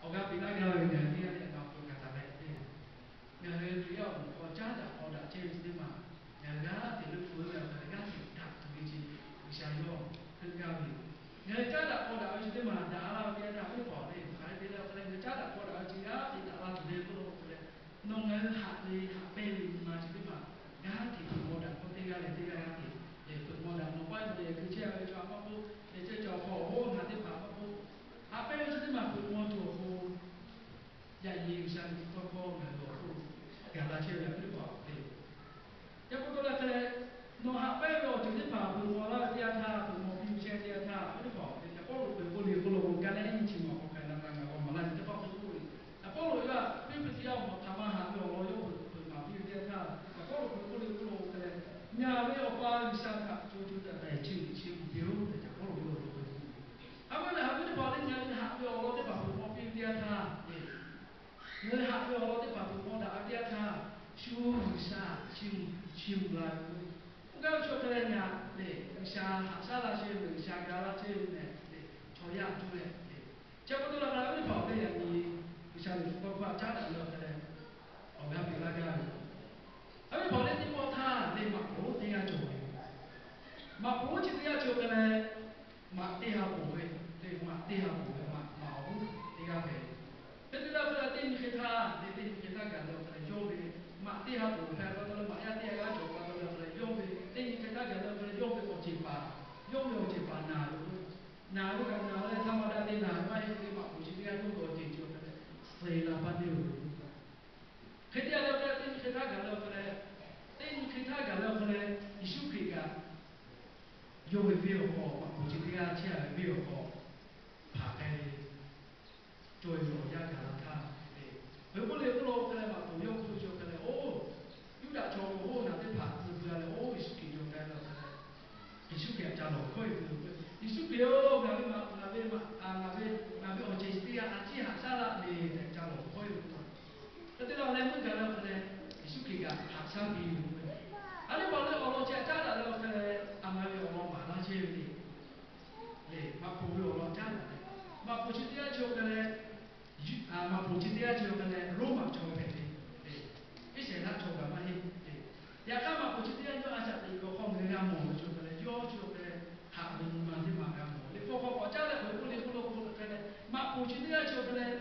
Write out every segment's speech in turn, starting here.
Awˬ g'aˇ piˇ laˇ gaˇ ve ngaˬ hui teˇ g'aˇ leh ngaˬ hui hk'aˬ htaˇ leh teˇ, ngaˬ hui Hkriꞈ yaˇ awˬ moˍ hk'aw caˉ daꞈ k'aw daꞈ chehˇ ve chi teˇ maˬ, ngaˬ hui g'aˇ hteꞈ leuˆ feu ve awˬ hk'aw leh g'aˇ hteꞈ daꞈ tuˬ ve chi G'uiˬsha yawˇ heuˆ gaˇ ve yoˬ. Ngaˬ hui caˉ daꞈ k'aw daꞈ ve chi teˇ maˬ daꞈ la ve teˇ yanˇ htaˇ, teˇ hpaˍ lehˬ hk'aˬ hk'e te leh awˬ hk'aw leh ngaˬ hui caˉ daꞈ k'aw daꞈ ve chi g'aˇ hteꞈ daꞈ la tuˬ ve k'oˆ lo awˬ hk'aw leh, nawˬ ngaˬ hui haꞈ ve haꞈ pehnˇ ve nyi ma chi teˇ maˬ g'aˇ hteꞈ hpeuꞈ maw daꞈ k'o, teˇ g'aˇ leh teˇ g'aˇ g'aˇ hteꞈ lehˬ hpeuꞈ maw daꞈ. Nawˬ paˇ ve lehˬ hkui chehˇ ve chaw maˇ k'oˆ, lehˬ chehˇ ve chaw hk'aw oˇ ngaˬ teˇ hpaˍ maˇ k'oˆ, haꞈ pehnˇ ve chi teˇ maˬ hpeuꞈ maw tuˬ awˬ pon, yaꞈ nyi G'uiˬsha ve tcuh tawˇ hkawˇ ngaˬ hui awˬ hk'oˆ lo gaˬ la chehˇ ve awˬ viˉ teˇ hpaˍ awˬ hk'e, yaꞈ hk'aˇ k'oˆ leh hk'e leh, nawˬ haꞈ pehnˇ ve awˬ ceuˬ teˇ hpaˍ hpeuꞈ maw laˇ ve teˇ yanˇ htaˇ, hpeuꞈ maw piˇ ve chehˇ teˇ yanˇ htaˇ, awˬ viˉ teˇ hpaˍ awˬ hk'e, yaꞈ Pawˇluꞈ hpeuꞈ k'oˆ le k'oˆ lo k'o, Gaˍlaˆtiˆ nyiˇ chi maˬ k'awꞈ hk'aˬ hk'e la k'a ngaˬ g'a maˍ laˇ ve teˇ hk'aˇ hk'e k'oˆ ve, yaꞈ Pawˇluꞈ yawˇ Eˇfeˇsuꞈ yaˇ awˬ moˍ hk'aˬ ma haꞈ ve awˬ lawn yawˇ hpeuꞈ hpeuꞈ maˍ piˇ ve teˇ yanˇ htaˇ, yaꞈ Pawˇluꞈ hpeuꞈ k'oˆ le k'oˆ lo k'o leh, Ngaˬ ve Awˬ pa G'uiˬsha htaꞈ co co taiˍ taiˍ chiˇ uiˍ chiˇ mvuh piˇ-oˆ tehꞈ, yaꞈ Pawˇluꞈ yawˇ awˬ hk'e k'oˆ ve. A ma lehˬ, awˬ viˉ teˇ hpaˍ lehˬ, ngaˬ hui haꞈ ve awˬ lawn teˇ hpaˍ hpeuꞈ maw piˇ ve teˇ yanˇ htaˇ, ngaˬ hui haꞈ ve awˬ lawn teˇ hpaˍ hpeuꞈ maw daꞈ ve teˇ yanˇ htaˇ, shu G'uiˬsha chiˇ mvuh chiˇ mvuh la ve k'o, oˇ gaˇ ve chaw hk'e leh ngaˬ lehˬ G'uiˬsha haꞈ shaˉ laˇ chehˇ ve, G'uiˬsha ga laˇ chehˇ ve mehˍ lehˬ, chaw yaˇ tuˬ leh, chi pa taw leh hk'a leh awˬ viˉ teˇ hpaˍ awˬ hk'e yaꞈ nyi G'uiˬsha ve tcuh tawˇ hkawˇ htaꞈ caˉ daꞈ leh awˬ hk'e leh, awˬ g'aˇ piˇ laˇ gaˇ ve awˬ viˉ teˇ hpaˍ lehˬ, teˇ pawˆ htaˇ lehˬ maꞈ poˍ lonˉ teˇ g'aˇ cawˬ ve. Maꞈ poˍ lonˉ chi teˇ g'aˇ cawˬ hk'e leh, maꞈ teˇ ha poˍ ve, lehˬ maꞈ teˇ ha poˍ ve maꞈ maꞈ awˬ lonˉ teˇ g'aˇ hpehꞈ ve. Hk'e te leh hk'e leh teˇ nyi hk'e htaˇ lehˬ, teˇ nyi hk'e htaˇ gaˬ leh awˬ hk'e leh yawˇ ve maꞈ teˇ ha poˍ hpehꞈ pa taw leh maꞈ yaˇ teˇ g'aˇ cawˬ pa taw leh hk'e leh yawˇ ve teˇ nyi hk'e htaˇ gaˬ leh awˬ hk'e leh yawˇ ve awˬ ceˬ paˍ, yawˇ ve awˬ ceˬ paˍ naˬ ve, naˬ ve kaꞈ naˬ leh htaˇ maˇ daꞈ te naˬ ve maˇ heˆ ve, maꞈ poˍ chi teˇ g'aˇ yawˇ ve awˬ ceˬ cawˬ hk'e leh suh la paˇ te ve. Hk'e te leh hk'e leh teˇ nyi hk'e htaˇ gaˬ leh awˬ hk'e leh, teˇ nyi hk'e htaˇ gaˬ leh awˬ hk'e leh, Yeˍsuˆ Hkriꞈ kaꞈ yawˇ ve venˇ awˬ hk'aw, maꞈ poˍ chi teˇ g'aˇ chehˇ ve venˇ awˬ hk'aw hpanˍ k'ai ve cawˬ ve awˬ yanˇ gaˬ la htaˇ, hk'e k'oˆ le k'oˆ lo hk'e leh maꞈ poˍ yawˇ hpu cawˬ hk'e leh, oˇ Yuˇdaꞈ chaw ve oˇ naˬ teˇ hpaˍ tcuh beuꞈ leh oˇ Yeˍsuˆ Hkriꞈ cawˬ k'ai ve awˬ hk'e leh, Yeˍsuˆ Hkriꞈ ca lawˬ hkawehˇ ve k'o, Yeˍsuˆ Hkriꞈ-oˬ, ngaˬ ve maꞈ, ngaˬ ve maꞈ, ngaˬ ve, ngaˬ ve awˬ ceˬ chi teˇ g'aˇ a ciˉ haꞈ shaˉ laˇ ve tehꞈ ca lawˬ hkawehˇ ve k'o, hk'e te leh awˬ leh meuˇ gaˬ leh awˬ hk'e leh, Yeˍsuˆ Hkriꞈ kaꞈ haꞈ shaˉ piˇ ve k'o, a lehˬ paˍ lehˬ awˬ lawn chi htaꞈ caˉ daꞈ leh awˬ hk'e leh, a ma ve awˬ lawn maˍ laˇ chehˇ ve le. Lehˬ maꞈ poˍ ve awˬ lawn caˉ daꞈ leh, maꞈ poˍ chi teˇ g'aˇ chi awˬ hk'e leh, maꞈ poˍ chi teˇ g'aˇ chi awˬ hk'e leh Roˉmaꞈ chaw hpehꞈ ve, Iˉsaˍreˍlaˆ chaw kaꞈ maˇ heˆ. Yaꞈ hk'aˇ maꞈ poˍ chi teˇ g'aˇ yawˇ a shaꞈ teꞈ kuiˬ awˬ hk'aw ngaˬ hui g'a mawˬ ve chi awˬ hk'e leh, yawˇ chi awˬ hk'e leh haꞈ ve nyi ma teˇ maˬ g'a mawˬ le. Hk'aw hk'aw k'awꞈ caˉ leh k'oꞈ e k'oˆ le k'oˆ lo k'o hk'e leh, maꞈ poˍ chi teˇ g'aˇ chi awˬ hk'e leh,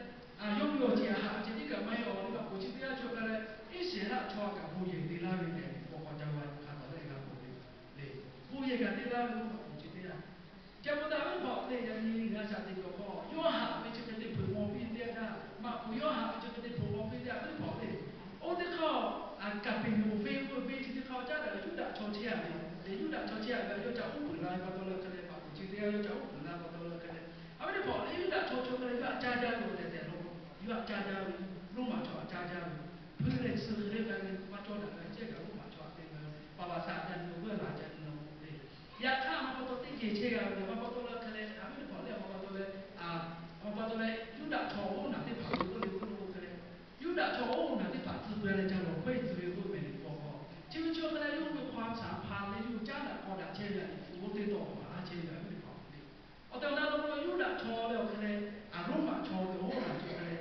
yawˇ ve awˬ ceˬ haꞈ ceh tiˉ kaꞈ maˇ heˆ, awˬ leh maꞈ poˍ chi teˇ g'aˇ chi awˬ hk'e leh, Iˉsaˍreˍlaˆ chaw kaꞈ bon yehˬ te laˇ ve tehꞈ k'awꞈ k'awꞈ ca va hk'a tawˍ leh g'a mawˬ ve le. Bon yehˬ kaꞈ te laˇ ve k'o maꞈ poˍ chi teˇ g'aˇ. Chi pa taw a viˉ teˇ hpaˍ awˬ hk'e leh, yaꞈ nyi ngaˬ hui a shaꞈ teꞈ kuiˬ awˬ hk'aw yawˇ haꞈ ve chi hk'e te hpeuꞈ maw piˇ ve teˇ yanˇ htaˇ, maꞈ poˍ yawˇ haꞈ ve chi hk'e te hpeuꞈ maw piˇ ve teˇ yanˇ, a viˉ teˇ hpaˍ awˬ hk'e leh, oˇ teˇ hk'aˇ Kaˍpeˍneˍonˍ venˇ k'oˆ ve venˇ chi teˇ hk'aˇ caˉ daꞈ ve Yuˇdaꞈ chaw chehˇ a ve, lehˬ Yuˇdaꞈ chaw chehˇ a ve, yawˇ ca uˉ peunˍ la ve pa taw leh hk'e leh, maꞈ poˍ chi teˇ g'aˇ yawˇ ca uˉ peunˍ la pa taw leh hk'e leh, a viˉ teˇ hpaˍ awˬ hk'e leh Yuˇdaꞈ chaw chi awˬ hk'e leh yawˇ htaꞈ caˇ jaˇ ve awˬ tehˬ tehˬ lo, yawˇ htaꞈ caˇ jaˇ ve, Roˉmaꞈ chaw htaꞈ caˇ jaˇ ve, hpui leh suh hk'e le k'ai ve maˇ cawˇ daꞈ ve, ceh kaꞈ Roˉmaꞈ chaw htaꞈ te ve, paˍ vaꞈ shaꞈ ca nyi lo, g'uˇ laˬ ca nyi lo le. Yaꞈ hk'aˇ a ma pa taw teˇ geh chehˇ g'a ve le, a ma pa taw leh hk'e leh, a viˉ teˇ hpaˍ lehˬ a ma pa taw leh, a ma pa taw leh Yuˇdaꞈ chaw oˇ naˬ teˇ hpaˍ ve k'oˆ le k'oˆ lo k'o hk'e leh, Yuˇdaꞈ chaw oˇ naˬ teˇ hpaˍ tcuh beuꞈ leh ca lawˬ hkawehˇ tcuh ve k'oˆ mehˍ le k'o hk'aw, chi ve chi awˬ hk'e leh yawˇ ve hk'aw a shaˍ hpa leh yawˇ caˉ daꞈ k'aw daꞈ chehˇ ve a, oˇ teˇ tawˆ maˍ laˇ chehˇ ve a viˉ teˇ hpaˍ le. Awˬ tehˬ awˬ na lo Yuˇdaꞈ chaw leh awˬ hk'e leh, a Roˉmaꞈ chaw ve oˇ naˬ chaw hk'e leh,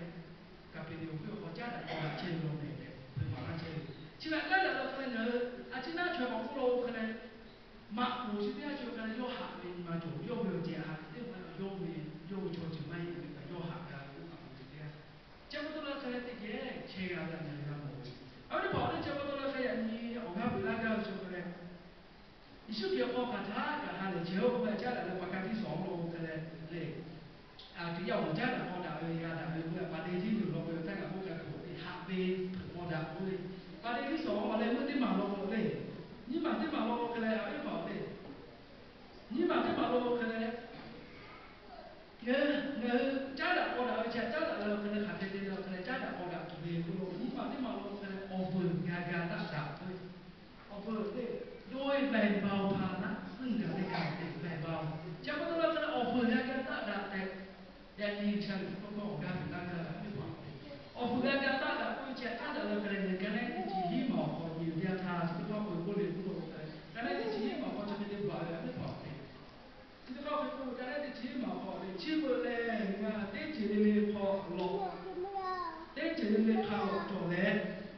Kaˍpeˍneˍonˍ venˇ awˬ hk'aw caˉ daꞈ k'aw daꞈ chehˇ ve awˬ mehˍ tehꞈ hpeuꞈ maˍ laˇ chehˇ ve. Chi ve caˉ daꞈ leh awˬ hk'e leh ngaˬ hui a ciˉ naˉ chaw k'awꞈ k'oˆ lo k'o hk'e leh, maꞈ poˍ chi teˇ g'aˇ chi awˬ hk'e leh yawˇ haꞈ ve nyi ma cawˬ, yawˇ ve awˬ ceˬ haꞈ ve teˇ hpaˍ, yawˇ ve, yawˇ ve chaw ceuˬ maˇ heˆ ve kaꞈ yawˇ haꞈ g'a ve oˇ maꞈ poˍ chi teˇ g'aˇ. Chi pa taw leh hk'e leh teˇ geh chehˇ g'a ve a ngaˬ hui g'a mawˬ ve. A viˉ teˇ hpaˍ awˬ lehˬ chi pa taw leh hk'e yaꞈ nyi awˬ g'aˇ piˇ laˇ gaˇ ve chi awˬ hk'e leh, Yeˍsuˆ Hkriꞈ awˬ hk'aw hk'aˬ htaˇ kaꞈ ha lehˬ chehˇ-oˆ k'oˆ ve caˉ daꞈ leh pa ka tiˉ shawˍ lo k'o hk'e leh le. Hkriꞈ yaˇ awˬ moˍ caˉ daꞈ k'aw daꞈ ve g'a daꞈ ve k'oˆ ve, paˍ te tiˉ nuˬ law k'o ve htaˇ kaꞈ k'oˆ k'ai k'o ve haꞈ ve hpeuꞈ k'aw daꞈ k'oˆ ve, paˍ te tiˉ shawˍ awˬ leh meuˇ teˇ maˬ law k'o le. Nyiˇ maˬ teˇ maˬ law k'o hk'e leh a viˉ teˇ hpaˍ awˬ lehˬ, nyiˇ maˬ teˇ maˬ law k'o hk'e leh, ngaˬ hui, ngaˬ hui caˉ daꞈ k'aw daꞈ ve chi caˉ daꞈ leh awˬ hk'e leh hk'aˬ hk'e te leh awˬ hk'e leh caˉ daꞈ k'aw daꞈ tuˬ ve k'oˆ lo, nyiˇ maˬ teˇ maˬ law k'o hk'e leh awˬ veuˬ g'a ga taˆ daꞈ k'oˆ ve, awˬ veuˬ le, yawˇ ve แบ่งเบาภาระ ซึ่งกันและกัน แบ่งเบา chi pa taw leh hk'e leh awˬ veuˬ g'a ga taˆ daꞈ tehꞈ, yaꞈ nyi G'uiˬsha ve tcuh tawˇ hkawˇ awˬ g'aˇ piˇ laˇ gaˇ ve a viˉ teˇ hpaˍ awˬ hk'e, awˬ veuˬ g'a ga taˆ daꞈ k'oˆ ve chi a caˉ daꞈ leh awˬ hk'e leh ngaˬ hui Gaˍlaˆtiˆ chi hiˉ maˬ awˬ hk'aw nyi ve teˇ yanˇ htaˇ chi teˇ hkawˇ k'oˆ ve k'oˆ le k'oˆ lo k'o, Gaˍlaˆtiˆ chi hiˉ maˬ awˬ hk'aw chi hk'e te bvuhꞈ ve a viˉ teˇ hpaˍ awˬ hk'e, chi teˇ hkawˇ hk'e k'oˆ ve Gaˍlaˆtiˆ chi hiˉ maˬ awˬ hk'aw le, chi beuꞈ lehˬ ngaˬ teˇ ceuˬ le le hk'aw lawꞈ le le hk'a lawꞈ cawˬ leh,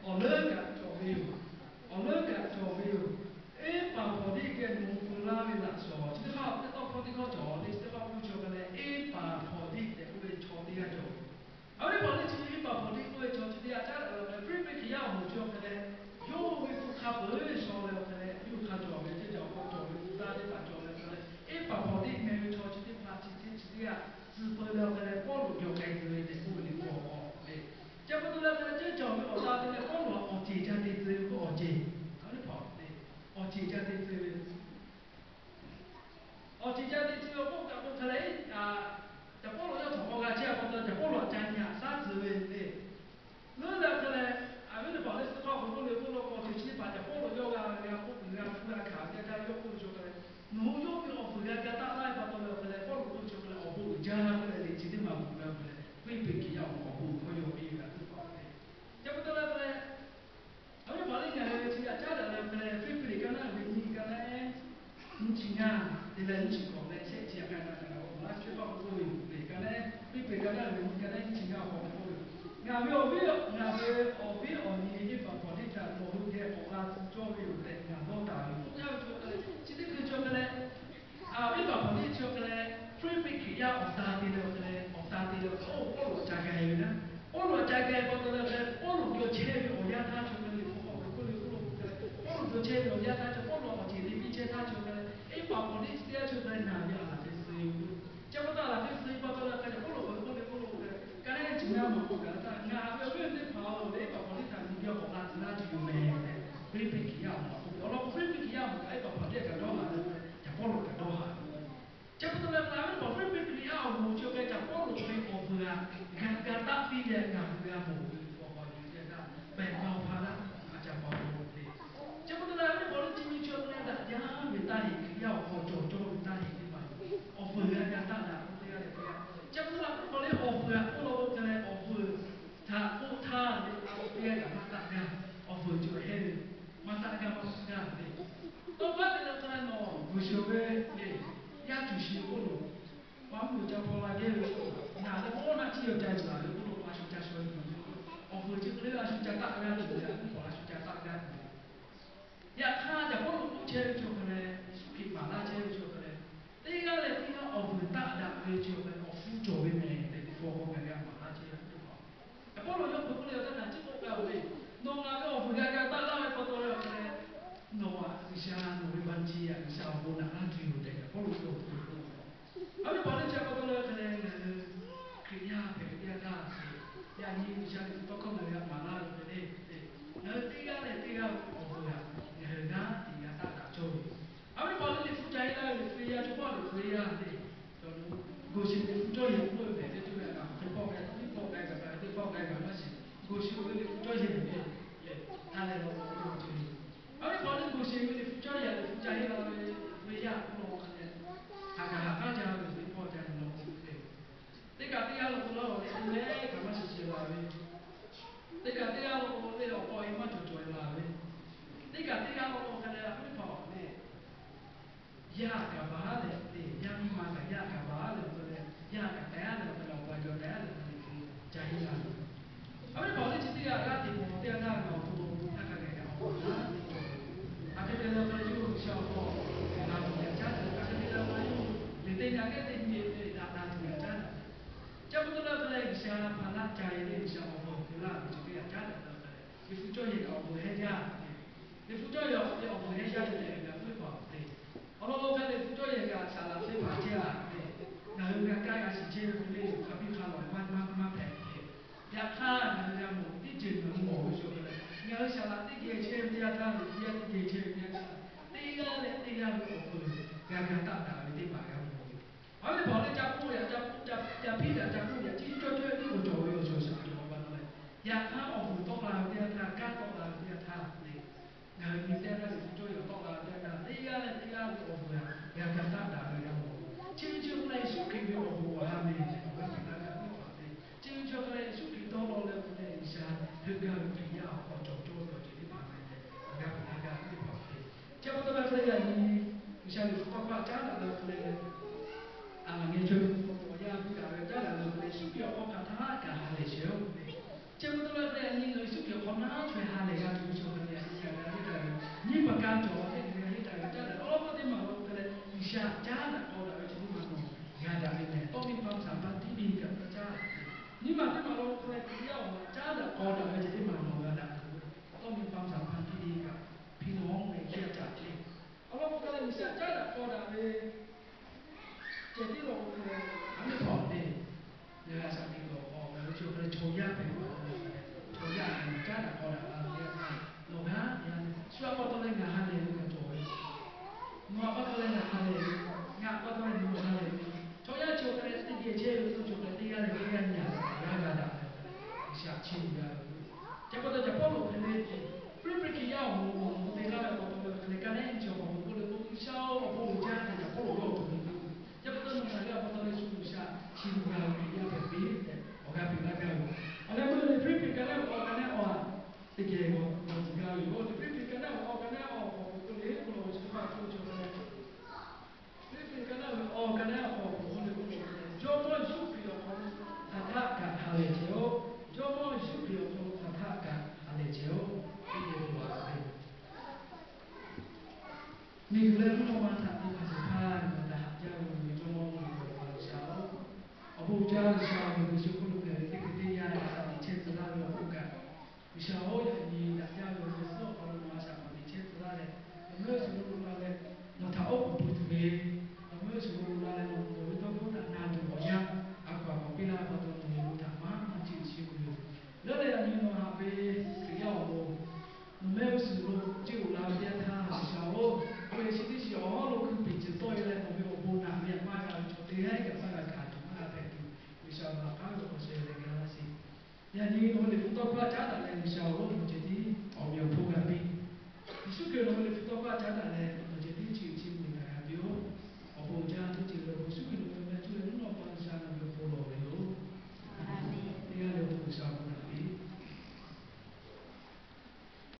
awˬ leuˉ kaꞈ cawˬ ve yoˬ. Awˬ leuˉ kaꞈ cawˬ ve yoˬ. Eˇpaˍhpaˍriˆ geh nawˬ hui laˇ ve laꞈ shawˍ chi teˇ hk'aˇ teˇ tawˇ hkawˇ teˇ hkawˇ cawˬ le, chi teˇ hkawˇ k'oˆ ve chaw hk'a leh Eˇpaˍhpaˍriˆ tehꞈ k'oˆ ve chaw teˇ g'aˇ cawˬ ve. Awˬ viˉ paˍ teˇ chi ve Eˇpaˍhpaˍriˆ k'oˆ ve chaw chi teˇ g'aˇ caˉ daꞈ leh hk'a leh Hpiˇliˇpiˆ Hkriꞈ yaˇ awˬ moˍ chi awˬ hk'a leh, yawˇ ve hpu hk'a peuˬ shaw leh awˬ hk'a leh yawˇ hk'a cawˬ ve teˇ cawˬ k'aw cawˬ ve hpu taˇ teˇ hpaˍ cawˬ leh hk'a leh, Eˇpaˍhpaˍriˆ meh ve chaw chi teˇ hpaˍ chi teˇ chi teˇ g'aˇ tcuh peu leh awˬ hk'a leh Pawˇluꞈ geh k'ai tcuh ve tehꞈ k'oˆ ve le k'o, awˬ ve ca pa taw leh hk'a leh ceuˇ cawˬ ve awˬ ta te leh Pawˇluꞈ awˬ ceˬ ca te tcuh ve k'o awˬ ceˬ, awˬ ceˬ ca te tcuh ve Awˬ ceˬ ca te tcuh ve k'oˆ kaꞈ k'o hk'a leh, Caˍ Pawˇluꞈ yawˇ htaꞈ k'awꞈ g'a chehˇ pa taw, Caˍ Pawˇluꞈ htaꞈ ca nyi haꞈ shaˉ tcuh ve le. Leuˉ leh hk'a leh, a viˉ teˇ hpaˍ le suh hk'aˇ k'oˍ k'oˆ le k'oˆ lo k'o, teꞈ chi teˇ hpaˍ Caˍ Pawˇluꞈ yawˇ g'a g'a k'oˆ kuiˬ g'a hpuˇ g'a hkanˍ ve teˇ yanˇ yawˇ k'oˆ ve chaw hk'a leh, nawˬ hui yawˇ ve awˬ fuiˍ g'a ga taˆ laˇ ve pa taw leh hk'a leh, Pawˇluꞈ k'oˆ ve chaw hk'a leh awˬ bon uiˍ jaˇ k'oˆ leh, teꞈ chi teˇ maˬ bvuhꞈ g'a hk'a leh, Hpiˇliˇpiˆ Hkriꞈ yaˇ awˬ moˍ awˬ bon hkawˇ yawˇ piˇ ve g'a teˇ hpaˍ le. Ca pa taw leh hk'a leh, Awˬ viˉ paˍ le ngaˬ hui chi yaꞈ caˉ daꞈ leh hk'a leh, Hpiˇliˇpiˆ ka naˉ ve nyiˇ ka naˉ ehˉ nyiˇ chi ngaˇ te leh nyiˇ chi k'awꞈ leh shehˆ chi yaꞈ k'a na kaꞈ ngaˬ awˬ laˇ chi teˇ hpaˍ k'oˆ ve yoˬ le. Ka naˉ ehˉ, Hpiˇliˇpiˆ ka naˉ ve nyiˇ ka naˉ ehˉ nyiˇ chi ngaˇ awˬ hk'aw k'oˆ ve, Ngaˬ ve awˬ viˉ, ngaˬ ve awˬ viˉ awˬ nyi Eˇpaˍhpaˍriˆ htaꞈ nawˬ hui geh k'awꞈ la tcuh cawˇ ve yoˬ tehꞈ ngaˬ dawˇ taˍ ve yoˬ. K'oˆ gaˇ ve chaw hk'a leh, chi teˇ hkui chaw hk'a leh, Eˇpaˍhpaˍriˆ chi awˬ hk'a leh, Hpiˇliˇpiˆ Hkriꞈ yaˇ awˬ ta te leh awˬ hk'a leh, awˬ ta te leh awˬ hk'a leh, oˇ Pawˇluꞈ ca ga ve naˉ, Pawˇluꞈ ca ga pa taw leh hk'a leh, Pawˇluꞈ cawˬ chehˇ ve awˬ yanˇ htaˇ chaw hk'a leh, k'oˆ k'oˆ k'oˆ le k'oˆ lo k'o hk'a leh, Pawˇluꞈ cawˬ chehˇ ve awˬ yanˇ htaˇ chaw Pawˇluꞈ awˬ ceˬ te piˇ chehˇ htaˇ chaw hk'a leh, Eˇpaˍhpaˍriˆ chi teˇ g'aˇ chaw hk'a leh ngaˬ ve a laˬ te suh ve k'o, ca pa taw a laˬ te suh ve pa taw leh hk'a leh, Pawˇluꞈ k'oˆ le k'oˆ lo k'o hk'a leh, ka naˉ ehˉ chi ngaˇ maˬ k'oˆ kaꞈ htaˇ, ngaˬ ve awˬ viˉ teˇ hpaˍ-oˬ, Eˇpaˍhpaˍriˆ htaꞈ nawˬ geh k'awꞈ la tcuh laˇ tuˬ yoˬ meh tehꞈ, Hpiˇliˇpiˆ Hkriꞈ yaˇ awˬ moˍ k'oˆ ve awˬ lawn k'o, Hpiˇliˇpiˆ Hkriꞈ yaˇ awˬ moˍ kaꞈ Eˇpaˍhpaˍriˆ kaꞈ dawˇ haꞈ ve, Caˍ Pawˇluꞈ kaꞈ dawˇ haꞈ ve Chi pa taw leh, ngaˬ ve Hpiˇliˇpiˆ Hkriꞈ yaˇ awˬ moˍ chi awˬ hk'a Caˍ Pawˇluꞈ ve awˬ vuiˬ htaꞈ g'a ga taˆ piˇ leh ngaˬ hui g'a mawˬ ve awˬ hk'aw lo teˇ g'aˇ pehˬ ma awˬ hpaˇ laˇ, a ca pa awˬ hk'aw lo te. Chi pa taw leh, a viˉ paw liˇ chi nyi chi awˬ hk'a leh daꞈ jaˇ ve taˇ heꞈ, Hkriꞈ yaˇ awˬ hk'aw cawˬ cawˇ ve taˇ heꞈ teˇ hpaˍ yoˬ. Awˬ vuiˬ g'a ga taˆ daꞈ k'oˆ teˇ g'aˇ leh teˇ g'aˇ. Chi pa taw leh, a viˉ paw liˇ awˬ vuiˬ htaꞈ k'oˆ law k'o hk'a leh, awˬ vuiˬ htaꞈ k'oˆ htaˇ ve a k'o teˇ g'aˇ kaꞈ maˇ taˆ gaˇ. Awˬ vuiˬ cawˬ hehˇ ve maˇ taˆ gaˇ maˇ taˆ gaˇ ve Tawˇ hkawˇ te leh hk'a leh nawˬ g'uiˬ shuˍ ve le, yaˇ cuˬ shi k'oˆ lo, maˇ mvuhˇ miˬ ca hpaw la gehˇ ve k'o, ngaˬ leh mawˇ naˆ ciˇ yaw ca yuˬ laˬ ve k'oˆ lo, a shu ca shu yuˬ ve k'o, awˬ vuiˬ chi hk'e le a shu ca taˆ g'aˇ tuˬ ve, a viˉ paw a shu ca taˆ g'aˇ tuˬ ve. Yaꞈ hk'aˇ, Caˍ Pawˇluꞈ k'oˆ chehˇ ve chaw hk'a leh, Yeˍsuˆ Hkriꞈ maˍ laˇ chehˇ ve chaw hk'a leh, teˇ g'aˇ leh teˇ g'aˇ awˬ vuiˬ taˆ daꞈ ve chaw hk'a leh awˬ hpfuhˇ cawˬ ve mehˍ tehꞈ, hpu fawˬ k'aw ngaˬ g'a maˍ laˇ chehˇ ve teˇ hpaˍ. Caˍ Pawˇluꞈ yawˇ hk'aw k'oˆ leh awˬ htaˇ ngaˬ chi k'oˆ k'ai-oˬ ve, nawˬ ngaˬ ve awˬ vuiˬ g'a ga taˆ laˇ ve pa taw leh awˬ hk'a leh, nawˬ aꞈ G'uiˬsha nawˬ ve baˬ chi aꞈ G'uiˬsha awˬ bon naꞈ laˇ tuˬ yoˬ tehꞈ Caˍ Pawˇluꞈ yawˇ awˬ hk'aw k'oˆ ve. A viˉ paw liˇ chi pa taw leh hk'a leh ngaˬ hui Hkriꞈ yaˇ hpehꞈ ve teˇ g'aˇ htaˇ, yaꞈ nyi G'uiˬsha ve tawˇ hkawˇ ngaˬ hui g'a maˍ laˇ ve hk'e le, ngaˬ hui teˇ g'aˇ leh teˇ g'aˇ ve awˬ vuiˬ aꞈ ngaˬ hui g'aˇ tiꞈ g'a taˆ daꞈ cawˇ ve yoˬ. A viˉ paw liˇ Liꞈ hpu ca e laˇ ve Liꞈ hpu e yaˇ, chaw hpawˇ Liꞈ hpu e yaˇ le, g'uˬ sheˍ ve Liꞈ hpu cawˇ yehˬ k'oˆ ve hpehꞈ ve teˇ ceuˬ ve a kaꞈ, teˇ pawˆ k'ai, teˇ pawˆ k'ai kaꞈ, teˇ pawˆ k'ai kaꞈ maˇ shiˍ, g'uˬ sheˍ ve Liꞈ hpu cawˇ yehˬ le, ha lehˬ law k'o, a viˉ paw liˇ g'uˬ sheˍ ve Liꞈ hpu cawˇ yehˬ Liꞈ hpu ca e laˇ ve Liꞈ hpu e yaˇ k'oˆ law k'o hk'a leh, ha kaꞈ ha k'aˉ ca ve teˇ pawˆ ca nyi law k'o, teˇ kaꞈ teˇ g'aˇ law k'o laˇ, teˇ leh kaꞈ maˇ shiˍ shiˍ laˬ ve, teˇ kaꞈ teˇ g'aˇ law k'o le awˬ paw e maˇ cawˬ cawˬ e laˬ ve, teˇ kaꞈ teˇ g'aˇ law k'o hk'a leh a viˉ paw le, yaˇ kaꞈ baˬ leh le, yaˇ miˇ ma kaꞈ yaˇ kaꞈ baˬ leh awˬ hk'a leh, yaˇ kaꞈ taiˍ a leh awˬ hk'a leh, awˬ paw e kaꞈ taiˍ a leh awˬ hk'a leh, ca e laˇ ve. A viˉ paw liˇ chi teˇ g'aˇ g'aˇ teꞈ mawˬ teˇ g'aˇ htaˇ ngaˬ awˬ to htaˇ kaꞈ ngaˬ kaꞈ awˬ paw htaˇ teˇ cawˬ ve. A hk'e te leh awˬ hk'a leh yawˇ hui G'uiˬsha awˬ hk'aw gaˬ la tuˬ yaꞈ caˉ daꞈ ve, a hk'e te leh awˬ hk'a leh yawˇ hui liꞈ te nyi geh teˇ nyi ve daꞈ la tuˬ yaꞈ caˉ daꞈ ve. Chi pa taw leh awˬ hk'a leh G'uiˬsha hpaˍ laˇ ca e le, G'uiˬsha awˬ vuiˬ te laˇ ve chi teˇ g'aˇ caˉ daꞈ ve awˬ hk'a leh, Liꞈ hpu cawˇ yehˬ kaꞈ awˬ vuiˬ hehˇ jaˇ ve. Liꞈ hpu cawˇ yehˬ awˬ vuiˬ hehˇ jaˇ ve tehꞈ ngaˬ k'oˆ ve pa te. Awˬ lawn k'o hk'a Liꞈ hpu cawˇ yehˬ kaꞈ saˍ laꞈ teˇ hpaˍ chehˇ a ve. Ngaˬ hui g'a kaˇ g'a shiˍ chehˇ ve hk'e le, hk'a biˇ hk'a lawˬ maˇ maˇ maˇ hpehꞈ ve. Yaꞈ hk'aˇ ngaˬ hui g'a mawˬ teˇ ceuˬ ngaˬ hui mawˬ ve chaw hk'a leh, ngaˬ hui saˍ laꞈ teˇ geh chehˇ ve teˇ yanˇ htaˇ, Liꞈ hpu yaˇ teˇ geh chehˇ ve teˇ yanˇ htaˇ, teˇ g'aˇ leh teˇ g'aˇ ve awˬ vuiˬ g'a ga taˆ daꞈ ve teˇ hpaˍ g'a mawˬ ve. A viˉ paw liˇ ca k'oˆ yaꞈ ca k'oˆ ca piˇ daꞈ ca k'oˆ yaꞈ ciˇ cawˇ cawˇ e tiˉ k'o cawˬ ve awˬ cawˬ shaˍ cawˬ pa taw leh, yaꞈ hk'aˇ awˬ vuiˬ tawˆ la ve teˇ yanˇ htaˇ, kanˉ tawˆ la ve teˇ yanˇ htaˇ le, ngaˬ hui nyi teˇ yanˇ htaˇ Liꞈ hpu cawˇ yehˬ tawˆ la ve teˇ yanˇ htaˇ, teˇ g'aˇ leh teˇ g'aˇ ve awˬ vuiˬ htaꞈ g'a ga taˆ daꞈ ve g'a mawˬ. Chi ve chi hk'a leh Yeˍsuˆ Hkriꞈ ve awˬ bon awˬ ha meh leh awˬ g'aˇ piˇ laˇ gaˇ teˇ hpaˍ te. Chi ve chi hk'a leh Yeˍsuˆ Hkriꞈ dawˇ law leh hk'a leh G'uiˬsha heuˆ gaˇ ve Hkriꞈ yaˇ awˬ hk'aw cawˬ cawˇ ve awˬ ceuˬ teˇ hpaˍ meh leh awˬ g'aˇ piˇ laˇ gaˇ teˇ hpaˍ te. Chi pa taw leh hk'a leh yaꞈ nyi G'uiˬsha ve liꞈ hpu tawˇ hkawˇ caˉ daꞈ leh hk'a leh, a, ngaˬ nyi chaw ve awˬ yaˇ hui kaꞈ ve caˉ daꞈ leh hk'a leh Yeˍsuˆ Hkriꞈ awˬ hk'aw hk'aˬ htaˇ kaꞈ ha lehˬ shehˍ-oˬ. Chi pa taw leh Aˉ chaweh ha lehˬ g'a tuˬ ve chaw hk'a lehˬ, G'uiˬsha g'a henˇ daꞈ ve, nyiˇ paˍ kaˇ cawˬ a hk'e G'uiˬsha g'a henˇ daꞈ ve caˉ daꞈ. Awˬ lawn k'o teˇ maˬ lo hk'a leh G'uiˬsha caˉ daꞈ k'aw daꞈ ve chaw teˇ maˬ nawˬ g'a daꞈ ve mehˬ. Tawˇ miˇ hpaˇ shaˍ hpaˇ tiˉ ve kaꞈ caˉ daꞈ ve, nyiˇ maˬ teˇ maˬ lo hk'a leh Hkriꞈ yaˇ awˬ ma caˉ daꞈ k'aw daꞈ ve chaw teˇ maˬ nawˬ g'a daꞈ ve, tawˇ miˇ hpaˇ shaˍ hpaˇ tiˉ ve kaꞈ hpi nawˉ ve hkiˇ a caꞈ ve. Awˬ lawn k'o hk'a leh G'uiˬsha caˉ daꞈ k'aw daꞈ ve ceh tiˉ law k'o hk'a leh, a mehˆ hpawˇ le, ngaˬ g'a shaꞈ teꞈ lawˬ k'aw ve chaw hk'a leh chaw yaˇ hpehꞈ ve, chaw yaˇ hpehꞈ caˉ daꞈ k'aw daꞈ la ve, nawˬ g'a yaˇ shu a pa taw leh ngaˬ ha lehˬ ve kaꞈ cawˬ ve, nawˬ a pa taw leh ngaˬ ha lehˬ ve, ngaˬ a pa taw leh nawˬ ha lehˬ ve, chaw yaˇ chi hk'a leh teˇ geh chehˇ ve chaw hk'a leh teˇ g'aˇ leh teˇ g'aˇ nyi a g'a g'a daꞈ ve, G'uiˬsha chiˇ mvuh g'a ve. Chi pa taw caꞈ Pawˇluꞈ hk'e le, Hpiˇliˇpiˆ Hkriꞈ yaˇ awˬ moˍ awˬ moˍ te laˇ ve pa taw ve hk'e leh, ka naˉ nyi chi awˬ hk'aw lo k'oˆ le k'o, G'uiˬsha-oˬ, awˬ bon uiˍ jaˇ tehꞈ caꞈ Pawˇluꞈ yawˇ awˬ hk'aw lo k'oˆ ve. Chi pa taw nawˬ ngaˬ hui a pa taw leh shu G'uiˬsha chiˇ mvuh g'a ve Hkriꞈ yaˇ hpehꞈ piˇ tehꞈ awˬ g'aˇ piˇ laˇ gaˇ ve. Awˬ leh meuˇ le Hpiˇliˇpiˆ ka naˉ ve awˬ ka naˉ awˬ a teˇ geh g'aw tcuh gaˇ ve yoˬ. Hpiˇliˇpiˆ ka naˉ ve awˬ ka naˉ awˬ hk'aw k'oˆ le k'o, law chi teˇ hpaˍ k'oˆ ve chaw hk'a leh Hpiˇliˇpiˆ ka naˉ ve awˬ ka naˉ awˬ hk'aw k'oˆ le k'o, Jawˇmawˇ Yeˍsuˆ Hkriꞈ awˬ hk'aw lo hk'aˬ htaˆ kaꞈ ha lehˬ chehˇ-oˆ. Jawˇmawˇ Yeˍsuˆ Hkriꞈ awˬ hk'aw lo hk'aˬ htaˆ kaꞈ ha lehˬ chehˇ-oˆ. Teˇ geh lo a ve miˬguiˬ leh mvuhˇ naw ma htaꞈ te hpanˍ shehˍ hpaˇ nawˬ htaꞈ haꞈ jaˇ ve yoˬ ve Jawˇmawˇ G'uiˬsha-oˬ, awˬ bon uiˍ jaˇ G'uiˬsha-oˬ, miˬguiˬ chi hk'oˆ lo ngaˬ hui teˇ hkui teˇ yanˇ htaꞈ shaˍ tiꞈ chehˇ tcuh laˇ ve awˬ hk'oˆ kaꞈ, G'uiˬsha-oˬ, yaꞈ nyi daꞈ jaˇ ve awˬ hk'e suhˉ awˬ hk'aw lo nawˬ a shaꞈ teꞈ chehˇ tcuh laˇ leh, nawˬ meuˇ shu lo la leh nawˬ htaꞈ oˉ k'oˍ pui tuˬ ve, nawˬ meuˇ shu lo la leh nawˬ ve tawˇ hkawˇ htaꞈ na tuˬ awˬ yanˇ a hkaw aꞈ k'awꞈ piˇ laˇ ve pa taw, nawˬ ve bon htaꞈ maˇ maˇ ciˇ shiˍ ve yoˬ. Leuˉ leh yaꞈ nyi nawˬ haꞈ ve Hkriꞈ yaˇ awˬ moˍ nawˬ mehˆ g'uˇ suhˍ lo ceˇ oˬ la ve teˇ yanˇ htaˇ, G'uiˬsha-oˬ, oˇ ve chi teˇ shiˍ awˬ hawˉ lo hkui peꞈ ceuˬ tawˆ e leh nawˬ ve awˬ bon naꞈ ve maˇ g'a ve chaw teˇ g'aˇ kaꞈ maˇ g'a hkanˍ tuˬ maˇ g'a hpehꞈ tuˬ, G'uiˬsha laꞈ k'aˉ ve awˬ hk'aw sheh leh g'a laˇ sheˍ. Yaꞈ nyi nawˬ hui liꞈ hpu tawˇ hkawˇ caˉ daꞈ leh G'uiˬsha-oˬ,